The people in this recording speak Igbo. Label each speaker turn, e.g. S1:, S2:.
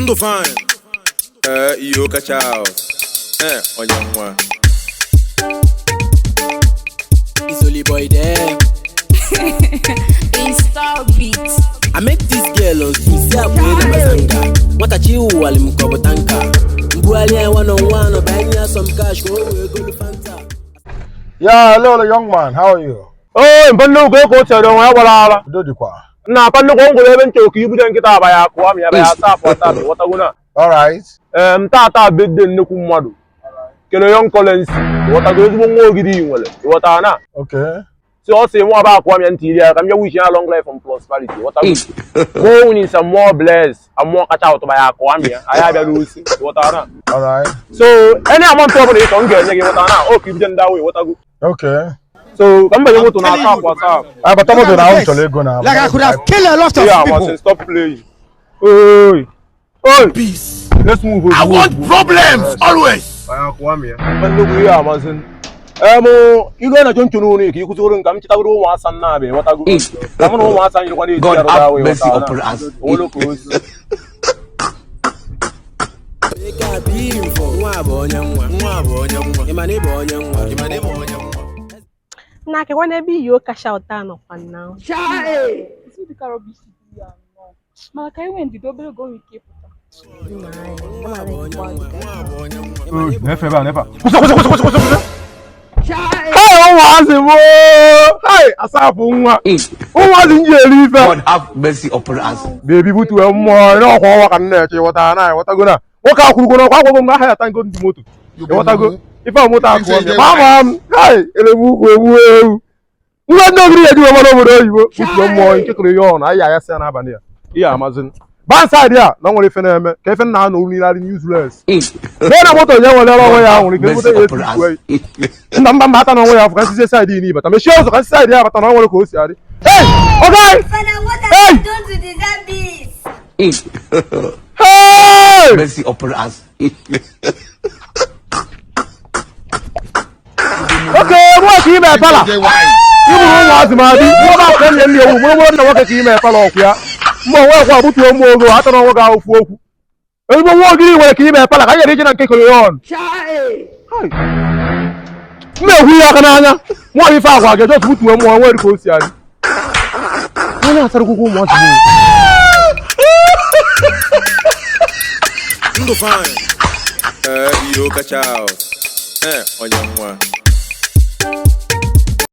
S1: Ndụ fine. Ee, iyo kacha ahụ. Ee, onye nwa.
S2: It's only boy there.
S3: Install beats.
S2: I met this girl on street, say abụghị na mazanga. Nwata chi wụwalị m ka ọ bụ tanka. Mbugharị ya one on one, ọ banye ya some cash ka o wee golu Fanta.
S4: Yeah, hello, young man. How are you?
S5: Ee, mpa nnukwu ego o chere onwe ya gbara ara.
S4: Udo dịkwa.
S5: Nna mpa nnukwu ngwere ebe nche oke ibute nkịta aba ya akụwa m ya ba ya asa afọ atọ ghọtago na.
S4: All right.
S5: Ee, m tata birthday nnukwu mmadụ. Kele Young Collins, ghọtago ezigbo nwa ogidi i nwere, ghọtara na.
S4: Okay.
S5: Si ọ sị mụ aba akụwa m ya ntị iri ya ka m bịa wish ya long life and prosperity, ghọtago. More winnings and more bless, and more kacha ụtụba ya akụwa m ya, anyị abịa n'osi, ghọtara na.
S4: All right.
S5: So, any amount ọ bụla ị chọrọ m ga-enye gị, ghọtara na, o ka ibute ndị awụ, ghọtago.
S4: Okay.
S5: So, ka m banye moto na asa afọ atọ.
S4: Ah, but I'm na ahụ chọrọ ego na.
S6: Like I could have killed a lot of
S5: Yeah,
S6: people.
S5: I stop playing. Oi. Oi.
S6: Peace.
S5: Let's move.
S7: I want problems always.
S5: Nnukwu ihe amasị m. Ilu na choncho n'ụlọ ka ịkụziri nka m chịtagoro ụmụasa nna abịa ịghọtago. Ka mụ na ụmụasa nyerikwa na-eti
S7: God
S5: arụ
S7: have
S5: dawa
S7: mercy
S5: ịghọta
S7: upon
S5: na.
S7: us.
S5: Onwere ka o si.
S2: Eke a bụ info. Nwa a bụ onye nwa.
S1: Nwa bụ onye nwa.
S2: Ị ma na ị bụ onye nwa.
S1: Ị ma na ị bụ onye nwa.
S8: Na kekwa n'ebe iyo kacha ụta nọkwa na.
S9: Isi dịka rubbish dị ya nnọọ. Mana ka anyị nwee ndidi obere oge o nwere ike ịpụta.
S2: Nwa a bụ onye nwa.
S1: Nwa bụ onye nwa.
S2: Ị ma na ị bụ
S5: Na-efe ebe a na-efe a. Kwụsị kwụsị kwụsị kwụsị kwụsị. Hey, ụmụazị m oo! Hey, asapụ nwa. Ụmụazị m ji eri ife.
S7: God have mercy upon us.
S5: Bebi butuo mmụọ n'ọkwa ọnwa ka m na-eche ịghọta na ịghọtago na nwoke akwụrụgo n'ọkwa agwago m na aha ya tango ndị moto ịghọtago ife a moto akụọ m ma ama m hai elebe ukwu egbu ewu ngwa ndị ogiri eji wee mara obodo oyibo butuo mmụọ nke kụrụ ihe ọnụ anyị aghasị ya n'abalị a ihe amazị bansaid a na nwere ife na-eme ka ife nna anọ nri useless mee na moto ya nwere onwe ya nwere ike moto ya
S7: Mercy upon
S5: esi
S7: us.
S5: nna mba mba ata na onwe ya afọ ka nsizie saịdị ini bata mechie ụzọ ka nsi saịdị ya bata na o nwere ka o si adị hey okay
S3: Father, what have
S5: Hey!
S3: you done to deserve this?
S5: Hey!
S7: Mercy upon us.
S5: Oke, mụ ka ime pala. Ịbụrụ ụmụazị ma adị, mụ ba akwa nne nne ewu, mụ mụrụ nna nwoke ka ime pala ọkwụ ya. Mụ onwe kwa gbutuo mụ ogo, atọ na onwe gị ahụfụ okwu. Ezigbo nwa ogiri nwere ka ime pala, ka anyị ije na nke koreon. M na-ekwu ihe aka n'anya, mụ ife agwa gị, just gbutuo mụ onwe ka o si adị. Onye na-asara akwụkwọ ụmụazị bụ.
S1: Ndụ fine. Ee, iyo kacha ahụ. Ee, onye nwa.